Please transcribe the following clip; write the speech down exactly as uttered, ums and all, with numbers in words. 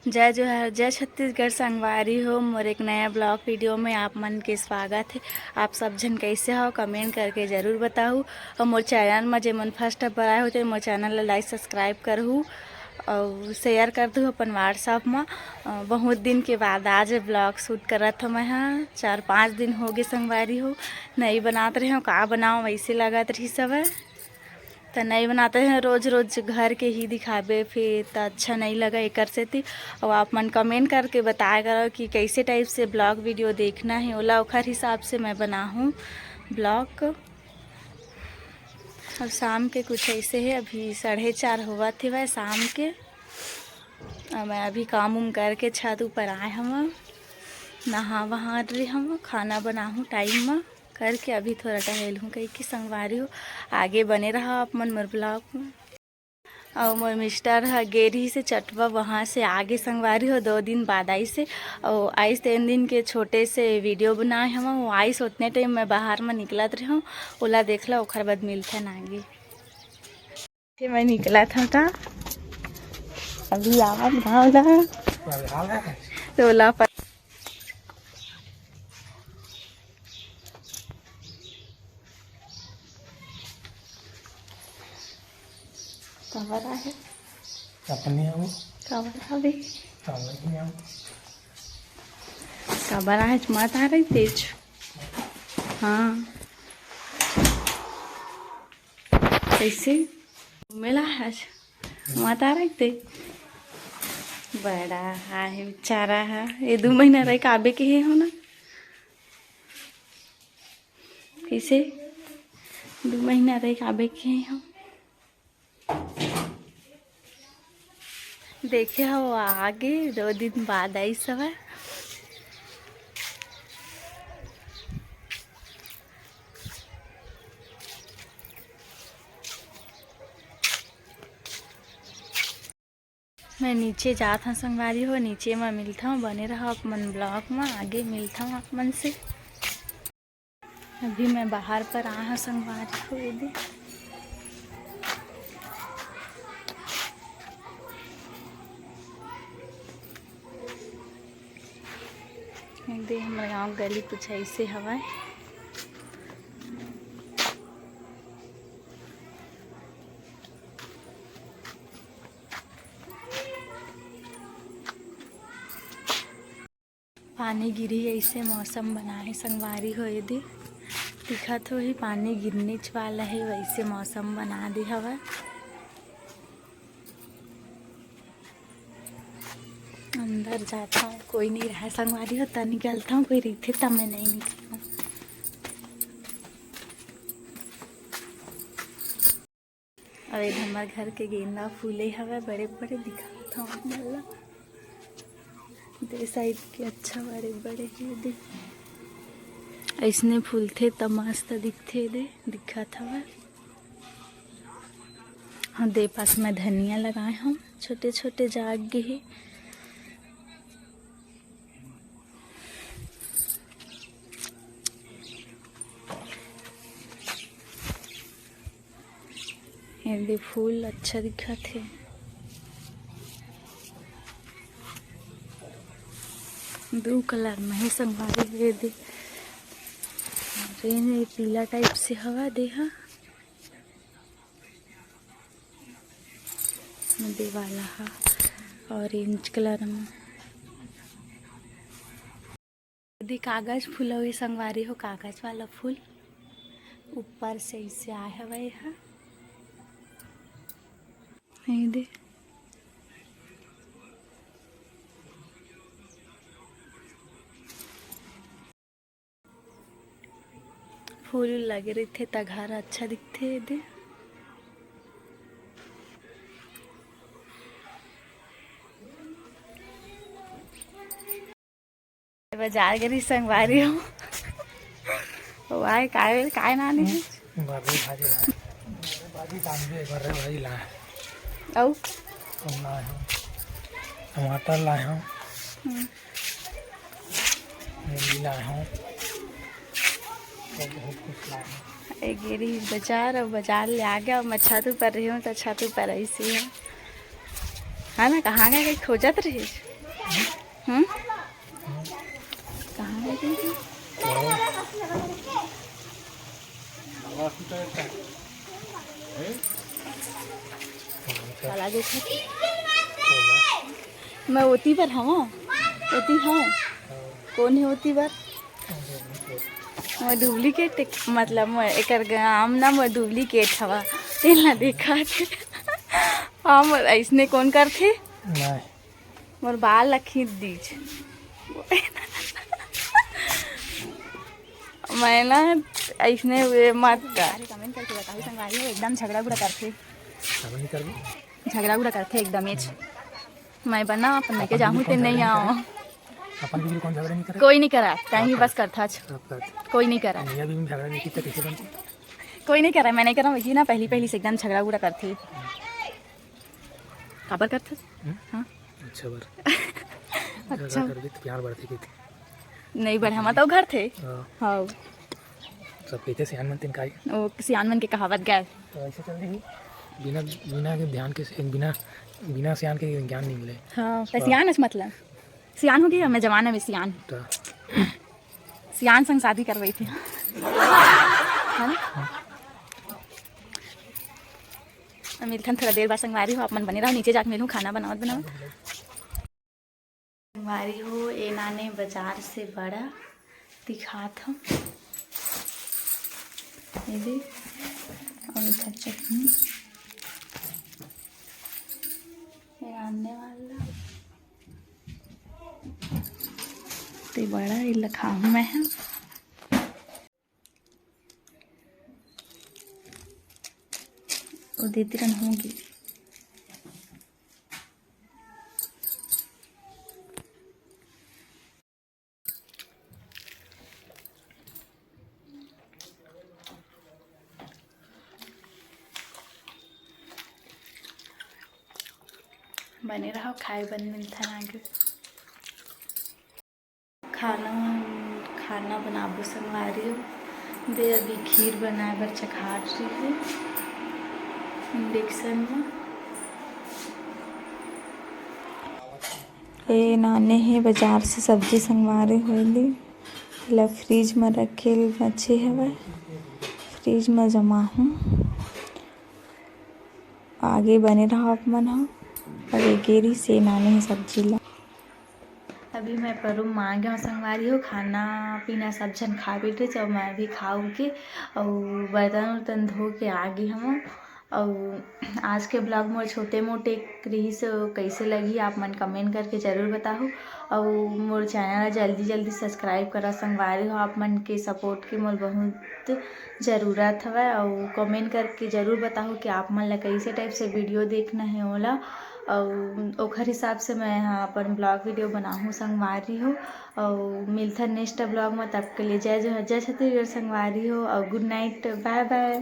जय जोहार, जय छत्तीसगढ़ संगवारी हो। मोर एक नया ब्लॉग वीडियो में आप मन के स्वागत है। आप सब झन कैसे हो, कमेंट करके जरूर बताहू। और मोर चैनल में जे मन फर्स्ट पर आए हो, तो मोर चैनल ला लाइक सब्सक्राइब करहू और शेयर कर दू अपन WhatsApp में। अ, बहुत दिन के बाद आज ब्लॉग शूट करत हो मैं हा। चार पाँच दिन हो गए संगवारी हो, नहीं बनात रहे हो, का बनाओ वैसे लगत रही सब। त नई बनाते हैं, रोज रोज घर के ही दिखाबे, फिर त अच्छा नहीं लगा एकर सेती। और आप मन कमेंट करके बताया करो कि कैसे टाइप से ब्लॉग वीडियो देखना है, ओला ओखर हिसाब से मैं बनाहूँ ब्लॉग। अब शाम के कुछ ऐसे है, अभी साढ़े चार होवत हवय शाम के। और मैं अभी काम उम करके छत ऊपर आए हम, नहा वहा रहे हम, खाना बनाहूँ टाइम में करके अभी थोड़ा टहल हूँ कही कि संगवारी हो। आगे बने रहा आप मन मोर ब्लॉग में। और मोर मिस्टर ह गे रही से चटवा, वहाँ से आगे संगवारी हो, दो दिन बाद आइस हे। और आइस तीन दिन के छोटे से वीडियो बनाए हम, वो आइस उतने टाइम मैं बाहर में निकलत रहे हूँ, ओला देख ला, ओखर बाद मिलथन आगे। फिर मैं निकला था का, अभी आवत गाँव ला, तो ओला पर काबर आहे? अपने आओ। काबर आवे? काबर नहीं आओ? काबर आहे? मत आ रही तेज। हाँ। कैसे? मेला है आज। मत आ रही ते। बड़ा आहे बेचारा है। ये दो महीना रह के आबे के हे हो ना? कैसे? दो महीना रह के आबे के हे हो। देखे हो आगे दो दिन बाद आई सब। मैं नीचे जात हूँ संगवारी हो, नीचे मैं मिलता हूँ, बने रहो आप मन ब्लॉग में, आगे मिलता हूँ आप मन से। अभी मैं बाहर पर आया हूँ संगवारी हो, ये दे। ये दे, हमारे गांव गली कुछ ऐसे हवाए। पानी गिरी ऐसे मौसम बना है संगवारी हो, ये दे दिखत हो ही पानी गिरने वाला है, वैसे मौसम बना दे हवा। अंदर जाता हूँ, कोई नहीं रहा संगवारी हो, त निकलता हूँ, कोई रही थे तब मैं नहीं निकलता हूँ। अउ ये हमर घर के गेंदा फूले हवय, बड़े बड़े दिखत हवय मोला। दे साइड के अच्छा बड़े बड़े हे दे। अइसने फूलथे त मस्त दिखथे दे, दिखत हवय। हाँ, दे पास में धनिया लगाए हव, छोटे छोटे जाग गे हे। ये दे फूल अच्छा दिखत हे, दू कलर में हे संगवारी। ये दे ग्रीन, ये पीला टाइप से हवा दे हा। दे वाला हा ऑरेंज कलर में। दे कागज फूल अउ ये संगवारी हो, कागज वाला फूल ऊपर से इसे आए हवय हा। ये दे। फूल लगे रहिथे त घर अच्छा दिखथे। ये दे, बाजार गे रही संगवारी हो। वाय काय, काय नानी हे? बर्रे भाजी लाए। बर्रे भाजी लाए। अउ? अउ लाए हव टमाटर लाए हव। हम्म। भिंडी लाए हव। अउ बहुत कुछ लाए हव। ए गे रही बाजार, अउ बाजार ले आ गया। मैं छत ऊपर रही हूँ त छत ऊपर ऐसी है। है ना, कहाँ गए, कहीं खोजत रहिस? हम्म? कहाँ गए थे? काला देखत? मैं ओती बर हवं, ओती हवं। कौन है ओती बर? मैं डुप्लीकेट, मतलब मैं एकर नाम ना, मैं डुप्लीकेट हवा। तेला देखा थे। हाँ, मैं अइसने कौन करथे? नहीं। मोर बाल ला खींच दीच। मैं ना अइसने हुए मत कर। कमेंट करके बताओ संगवारी हो, एकदम झगड़ा गुड़ा करथे। झगड़ा गुड़ा करथे एकदमेच। मैं बना अपन लेके जाहूँ ते नहीं आओ। अपन भी कौन झगड़ा नहीं करे? कोई नहीं करा, तहीं बस करथा। कोई नहीं करा। मियाँ भी झगड़ा नहीं किया, कैसे बनते? कोई नहीं करा, मैं नहीं करा, वही ना पहली पहली से एकदम झगड़ा गुड़ा करथे। काबर करथे? हम्म? हाँ। अच्छा बर। अच्छा। झगड़ा करबे तो प्यार बढ़थे कहथे। नहीं बढ़े, हम तो घर थे। हाँ। हाँ। सब कहथे सियान मन तेन काई। ओ, सियान मन के कहावत गए। तो ऐसे चल रही, बिना, बिना के ध्यान के, बिना, बिना सियान के ज्ञान नहीं मिले। हाँ, तो हाँ। सियान अस मतलब। सियान हो गया, मैं जवान है, मैं सियान। तो सियान संग शादी करवाई थी। है ना? मिलथन थोड़ा देर बाद संगवारी हो, आप मन बने रहो, नीचे जाके मिलूँ, खाना बनावत बनावत। संगवारी हो, ए नाने बाजार से बड़ा दिखात हूँ। ये दे, और इधर चटनी। ये रांधने वाला। ते बड़ा, ये ला खाहूँ मैं ह। वो देती रहन होंगी। बने रहो, खाए बन मिलथन आगे। खाना, खाना बनाबो संगवारी हो। दे अभी खीर बनाए बर चघात रही इंडक्शन में। ए नाने हे बाजार से सब्जी संगवारी हो ली। एला फ्रिज में रखे ल बचे हवय, फ्रिज में जमा हूँ। आगे बने रहो आप मन ह। अरे गेरी से नाने हे सब्जी ला। अभी मैं अपन रूम में आ गया हूँ संगवारी हो, खाना पीना सब झन खा बैठे, जब मैं भी खाऊ के और बर्तन उर्तन धो के आ गई हूँ। और आज के ब्लॉग मोर छोटे मोटे रिहिस, कैसे लगी आप मन कमेंट करके जरूर बताओ। और मोर चैनल ला जल्दी जल्दी सब्सक्राइब करा संगवारी हो, आप मन के सपोर्ट के मोर बहुत जरूरत हवय। और कमेंट करके जरूर बताओ कि आप मन ला कैसे टाइप से वीडियो देखना है ओला, और ओखर हिसाब से मैं ह अपन ब्लॉग वीडियो बनाहूँ संगवारी हो। और मिलथन नेक्स्ट ब्लॉग में, तब के लिए जय जोहार, जय छत्तीसगढ़ संगवारी हो, और गुड नाइट, बाय बाय।